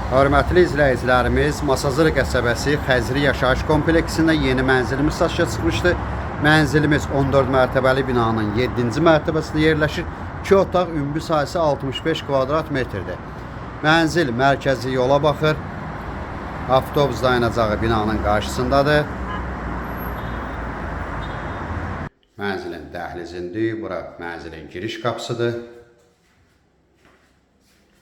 Hörmətli izləyicilərimiz, Masazır qəsəbəsi Xəzri yaşayış kompleksində yeni mənzilimiz satışa çıxmışdı. Mənzilimiz 14 mərtəbəli binanın 7-ci mərtəbəsində yerləşir. 2 otaq, ümumi sahəsi 65 kvadrat metrdir. Mənzil mərkəzi yola baxır. Avtobus dayanacağı binanın qarşısındadır. Mənzilin dəhlizindir. Bura mənzilin giriş qapısıdır.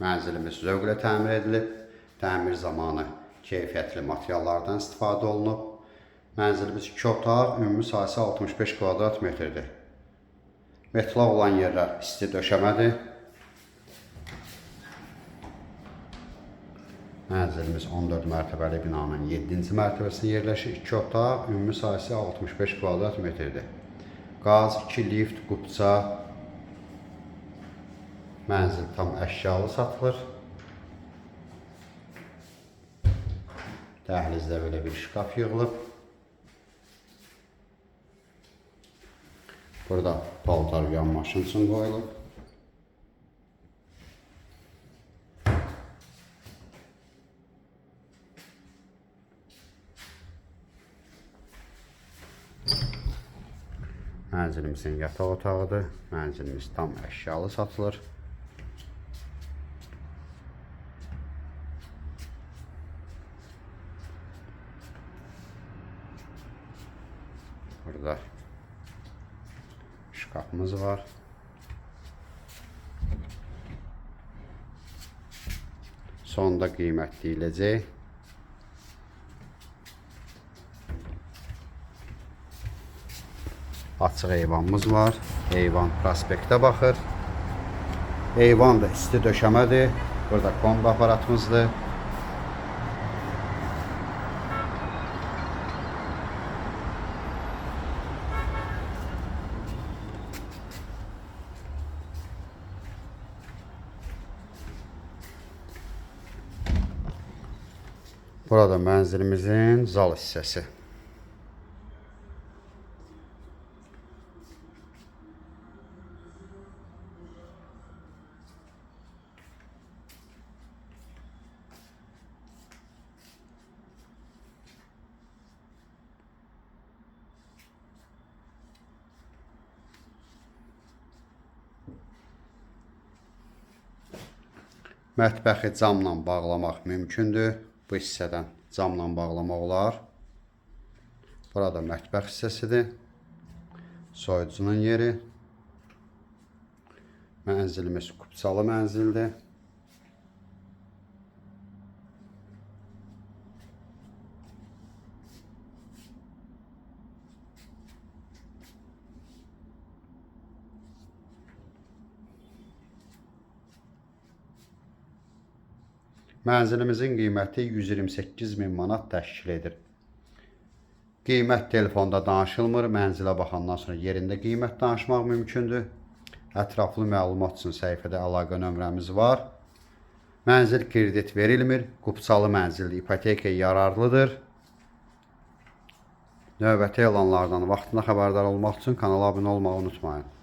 Mənzilimiz zövqlə təmir edilib. Təmir zamanı keyfiyyətli materiallardan istifadə olunub. Mənzilimiz 2 otaq, ümumi sahəsi 65 kvadrat metrdir. Metlaq olan yerlər isti döşəmədir. Mənzilimiz 14 mərtəbəli binanın 7-ci mərtəbəsində yerləşir. 2 otaq, ümumi sahəsi 65 kvadrat metrdir. Qaz, 2 lift, qupça. Mənzil tam əşyalı satılır. Dəhlizdə belə bir şkaf yığılıb. Burada paltar yuyan maşın üçün qoyulub. Mənzilimizin yataq otağıdır. Mənzilimiz tam əşyalı satılır. Burada şkafımız var. Sonda qiymət deyiləcək. Açıq eyvanımız var. Eyvan prospektə baxır. Eyvan da isti döşəmədir. Burada kombi aparatımızdır. Burada mənzilimizin zal hissəsi. Mətbəxi camla bağlamaq mümkündür. Bu hissədən camla bağlamaq olar. Burada mətbəx hissəsidir. Soyuducunun yeri. Mənzilimiz kupçalı mənzildir. Mənzilimizin qiyməti 128 min manat təşkil edir. Qiymət telefonda danışılmır. Mənzilə baxandan sonra yerində qiymət danışmaq mümkündür. Ətraflı məlumat üçün səhifədə əlaqə nömrəmiz var. Mənzil kredit verilmir. Qupçalı mənzildir, ipoteka yararlıdır. Növbəti elanlardan vaxtında xəbərdar olmaq üçün kanala abunə olmağı unutmayın.